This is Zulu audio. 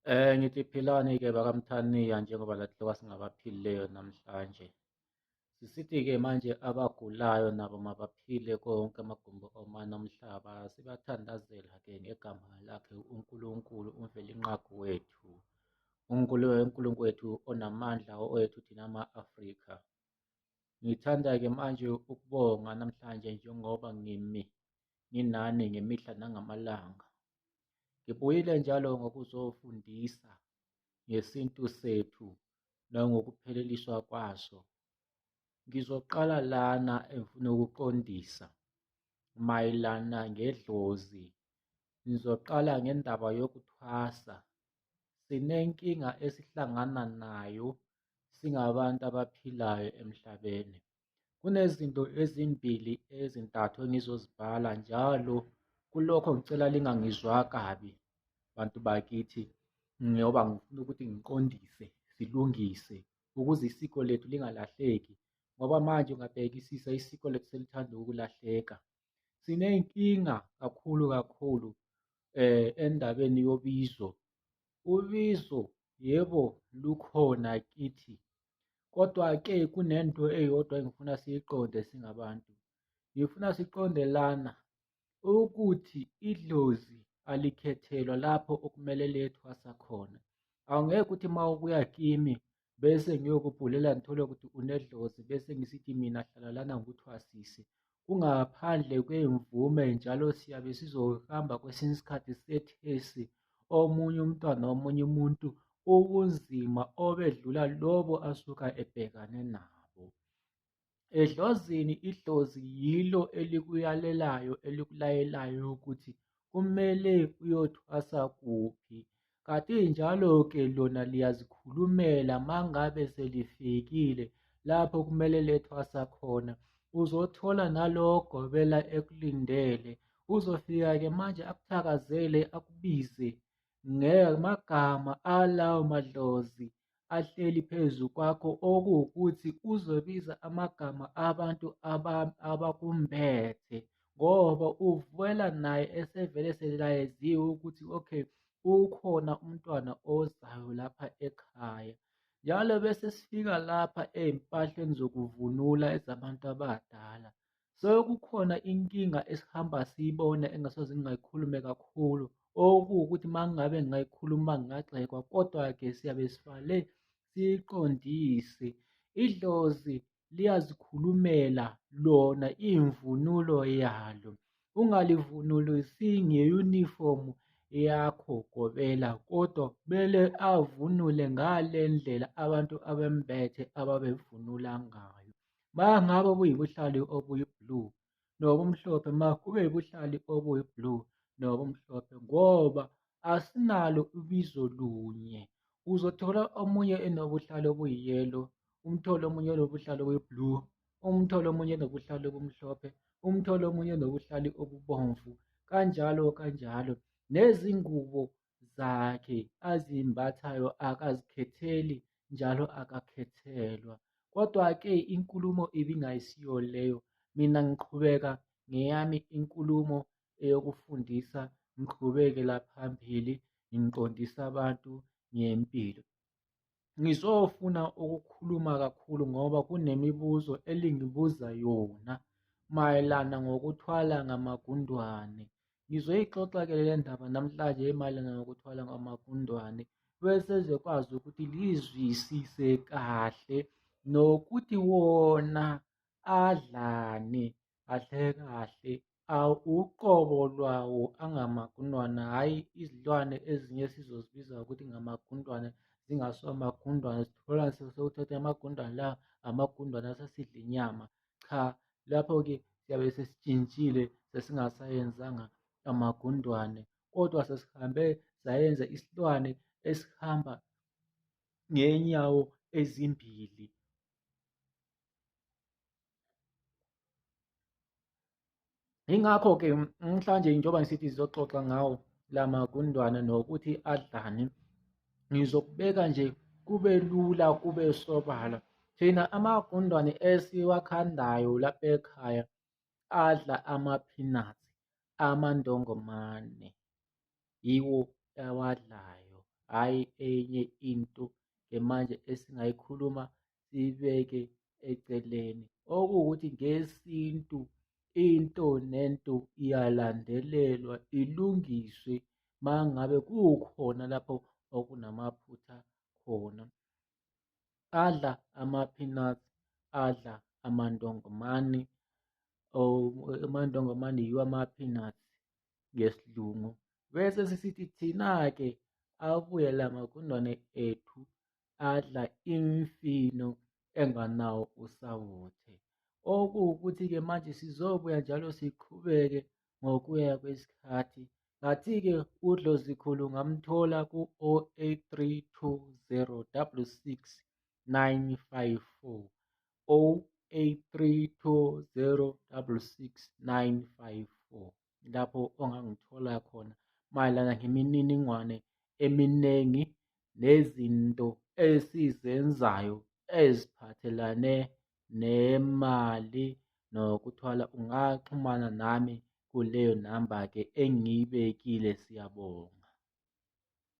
Ngithi philani-ke bakaMthaniya njengoba lathi lokwa singabaphilileyo namhlanje. Sisithi-ke manje abagulayo nabo mabaphile konke amagumbi omane omhlaba. Sibathandazela-ke ngegama lakhe uNkulunkulu uMvelinqagi wethu. UNkulunkulu wethu onamandla owethu thina ma-Afrika. Ngithanda-ke manje ukubonga namhlanje njengoba ngimi nginani ngemihla nangamalanga. Ngibuyile njalo ngokuzofundisa ngesintu sethu nangokupheleliswa kwaso. Ngizoqala lana engifuna ukuqondisa mayelana ngedlozi. Ngizoqala ngendaba yokuthwasa. Sinenkinga esihlangana nayo singabantu abaphilayo emhlabeni. Kunezinto ezimbili ezintathu engizozibhala njalo kulokho ngicela lingangizwa kabi bantu bakithi ngoba ngifuna ukuthi ngiqondise silungise ukuze isiko lethu lingalahleki ngoba manje ungabhekisisa isiko lethu selithanda ukulahleka. Siney'nkinga kakhulu kakhulu endabeni yobizo. Ubizo yebo lukhona kithi kodwa-ke kunento eyodwa engifuna siyiqonde singabantu. Ngifuna siqonde lana ukuthi idlozi alikhethelwa lapho okumele liyethwasa khona. Awungeke uthi uma ubuya kimi bese ngiyokubhulela ngithole ukuthi unedlozi bese ngisithi mina hlala lana ngikuthwasise. Kungaphandle kwemvume njalo siyabe sizohamba kwesinye isikhathi sethesi omunye umntwana womunye umuntu ubunzima obedlula lobo asuka ebhekane nabo. Edlozini idlozi yilo elikuyalelayo elikulayelayo ukuthi kumele uyothwasa kuphi. Kanti njalo-ke lona liyazikhulumela mangabe selifikile lapho kumele lethwasa khona. Uzothola nalowo gobela ekulindele. Uzofika-ke manje akuthakazele akubize ngamagama alawo madlozi ahleli phezu kwakho okuwukuthi uzobiza amagama abantu abakumbethe ngoba uvela naye esevele selayeziwe ukuthi okay ukhona umntwana ozayo lapha ekhaya. Njalo bese sifika lapha ey'mpahleni zokuvunula ezabantu abadala. Sekukhona inkinga esihamba siyibona engasoze ngingayikhulume kakhulu okuwukuthi uma ngabe ngingayikhuluma ngingagxekwa kodwa-ke siyabe sifale siyiqondise. Idlozi liyazikhulumela lona imvunulo yalo. Ungalivunulisi ngeyunifomu yakho gobela kodwa kumele avunule ngale ndlela abantu abembethe ababevunula ngayo. Mangabe buyibuhlalu obuyi-blue nobumhlophe makube yibuhlalu obuyi-blue nobumhlophe ngoba asinalo ubizo lunye. Uzothola omunye enobuhlalu obuyi-yellow, umthole omunye enobuhlalu obuyi-blue, umthole omunye enobuhlalu obumhlophe, umthole omunye enobuhlalu obubomvu, kanjalo kanjalo. Nezingubo zakhe azimbathayo akazikhetheli njalo akakhethelwa. Kodwa-ke inkulumo ibingayisiyo leyo, mina ngiqhubeka ngeyami inkulumo eyokufundisa ngiqhubekela phambili ngiqondisa abantu ngempilo. Ngizofuna ukukhuluma kakhulu ngoba kunemibuzo elingibuza yona mayelana ngokuthwala ngamagundwane. Ngizoyixoxa-ke le ndaba namhlanje mayelana nokuthwala ngamagundwane bese sizokwazi ukuthi lizwisise kahle nokuthi wona adlani kahle kahle uqobo lwawo angamagundwane, hhayi izilwane ezinye esizozibiza ukuthi ngamagundwane zingasiwo amagundwane, sithola sekuthiwa amagundwane la amagundwane asesidla inyama. Cha, lapho-ke siyabe sesitshintshile sesingasayenzanga amagundwane kodwa sesihambe sayenza isilwane esihamba ngey'nyawo ezimbili. Yingakho-ke namhlanje njengoba ngisithi sizoxoxa ngawo la magundwane nokuthi adlani, ngizokubeka nje kube lula kube sobala. Thina amagundwane esiwakhandayo lapha ekhaya adla ama-peanuts, amandongomane yiwo awadlayo, Hhayi enye into-ke manje esingayikhuluma siyibeke eceleni. Okuwukuthi ngesintu into nento iyalandelelwa ilungiswe uma ngabe kukhona lapho okunamaphutha khona. Adla ama-peanuts, adla amantongomane, amantongomane yiwo ama-peanuts ngesiLungu. Bese sisithi thina-ke abuye la magundwane ethu adla imifino enganawo usawoti. Okuwukuthi-ke manje sizobuya njalo siqhubeke ngokuya kwesikhathi. Ngathi-ke uDlozikhulu ungamthola ku-083 20 66 954, 083 20 66 954, lapho ongangithola khona mayelana ngemininingwane eminingi nezinto esizenzayo eziphathelane nemali nokuthwala. Ungaxhumana nami kuleyo namba-ke engiyibekile. Siyabonga.